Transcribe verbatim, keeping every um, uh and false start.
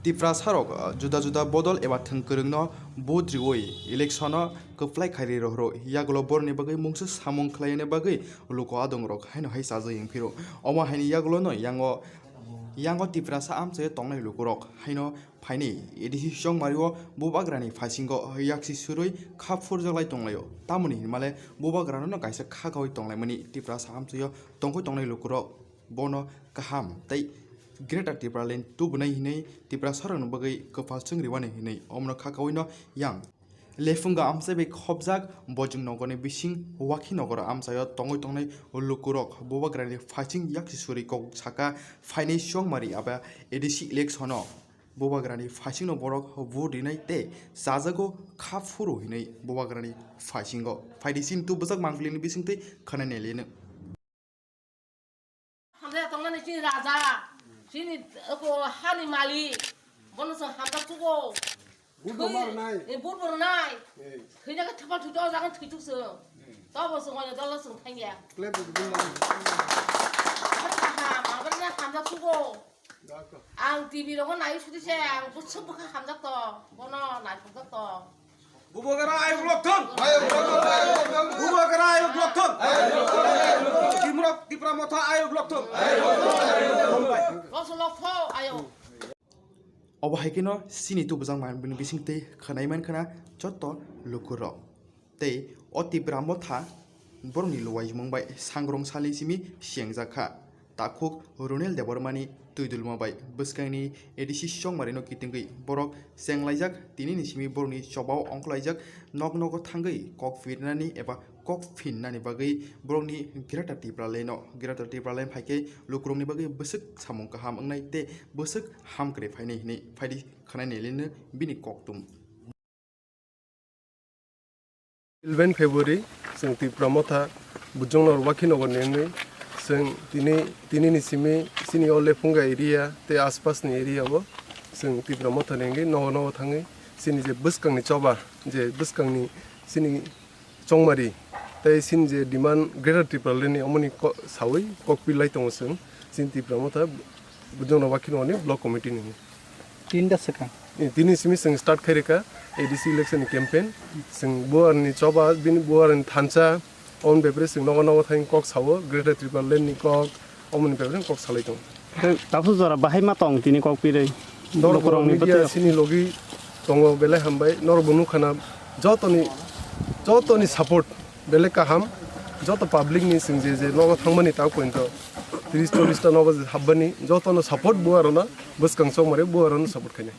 Tiprasarok, uh, juda juda bodol eba thwng kwrwngno vote riwi election-o kwplai khairi rohoro, yagulo boroni bagwi mungsa samung khlaina bagwi luku adongrok haino hai chajak wngphiro. Omo haini yagulono yango, yango Tiprasa amchaio tongnai lukurok haino phainai A D C Chongmario bubagrani phaisingo yaksi surwi kha phurjaklai tonglaio. Tamoni hinmale bubagrano kaisa kha gawi tonglaimani Tiprasa amchaio tongwi tongnai lukurok bono kaham tei Greater Tipraland tubunai hinwi Tiprasarokni bagwi kwpal chwng riwani hinwi omono kha kawino yang. Lefunga amchai bai khopjak Bojong nogorni bising Wakhi nogoro amchaio tongwi tongnai lukurok bubagrani phaising yaksi suri kok saka phainai Chongmari aba A D C election-o bubagrani phaisingno borok vote rinai tei chajago kha phuru hinwi bubagrani phaisingo phaidi chini tubujak mangpilini bisingtwi khwnai nailino. Hamjak tongnani chini raja, chini oko hani malik, bono chwng hamjak chugo. But bo mar nai. Eh, but bo nai. Eh. Thwina khe thapal thwito, jagan thwituk chwng. Tobo chwng oino dolo chwng thangya. Clap bo bung nai. Aboni kaham, aboni hamjak chugo. Ang T V rogo nai sudi se, ang bwswk bwkha hamjak to, bono naithokjak to. Bubagra ayuk lokthong. Bubagra ayuk lokthong. Timrok Tipra Motha ayuk lokthong. Loso lokthong ayuk. Obo hai kheno chini tubujak mangpilini bisingtwi khwnai mankha na joto lukurok. Tei o Tipra Motha borokni luaijimung bai sangrong salni simi sengjakha. Takhuk Runel Debbarmani twidulma bai bwskangni A D C Chongmarino kitingwi borok chenglaijak, tinini simi borokni chobao ongkhlaijak, nok nogo thangwi kok phirinani eba kok phinnani bagwi borokni Greater Tipralandno, Greater Tipraland phaikhe lukurokni bagwi bwswk samung kaham wngnai tei bwswk hamkrai phainai hinwi phaidi khwnai nailino bini koktwm. Eleven February, chwng Tipra Motha Bujong Nogor Wakhi Nogor ni wngwi, chwng tini, tini ni simi chini o Lephunga area tei aspas ni area o chwng Tipra Motha ni wngwi nogo nogo thangwi chini je bwskang ni choba, je bwskang ni chini Chongmari tei chini je demand Greater Tipraland ni omoni ko-, sawi kok pilai tongo chwng chini Tipra Motha Bujong Nogor Wakhi Nogor ni block committee ni. Tinta swkang. Eh, tini simi chwng start khai rwkha A D C election ni campaign. Chwng buarni choba, bini buarni thansa, oboni bepre chwng nogo nogo thang kok sao, Greater Tipraland ni kok, oboni bepre kok salai tongo. Tei tabuk jora bahai ma tong tini kok pirwi. Norok lukurokni media bwtwi. Chini logi tongo belai hambai, norok bo nukha na jotoni, jotoni support belai kaham, joto public ni chwng je je nogo thangmani ta pointo tris chollis ta nogo je hapbani jotono support buarona bwskang chongmari buarona support khainai.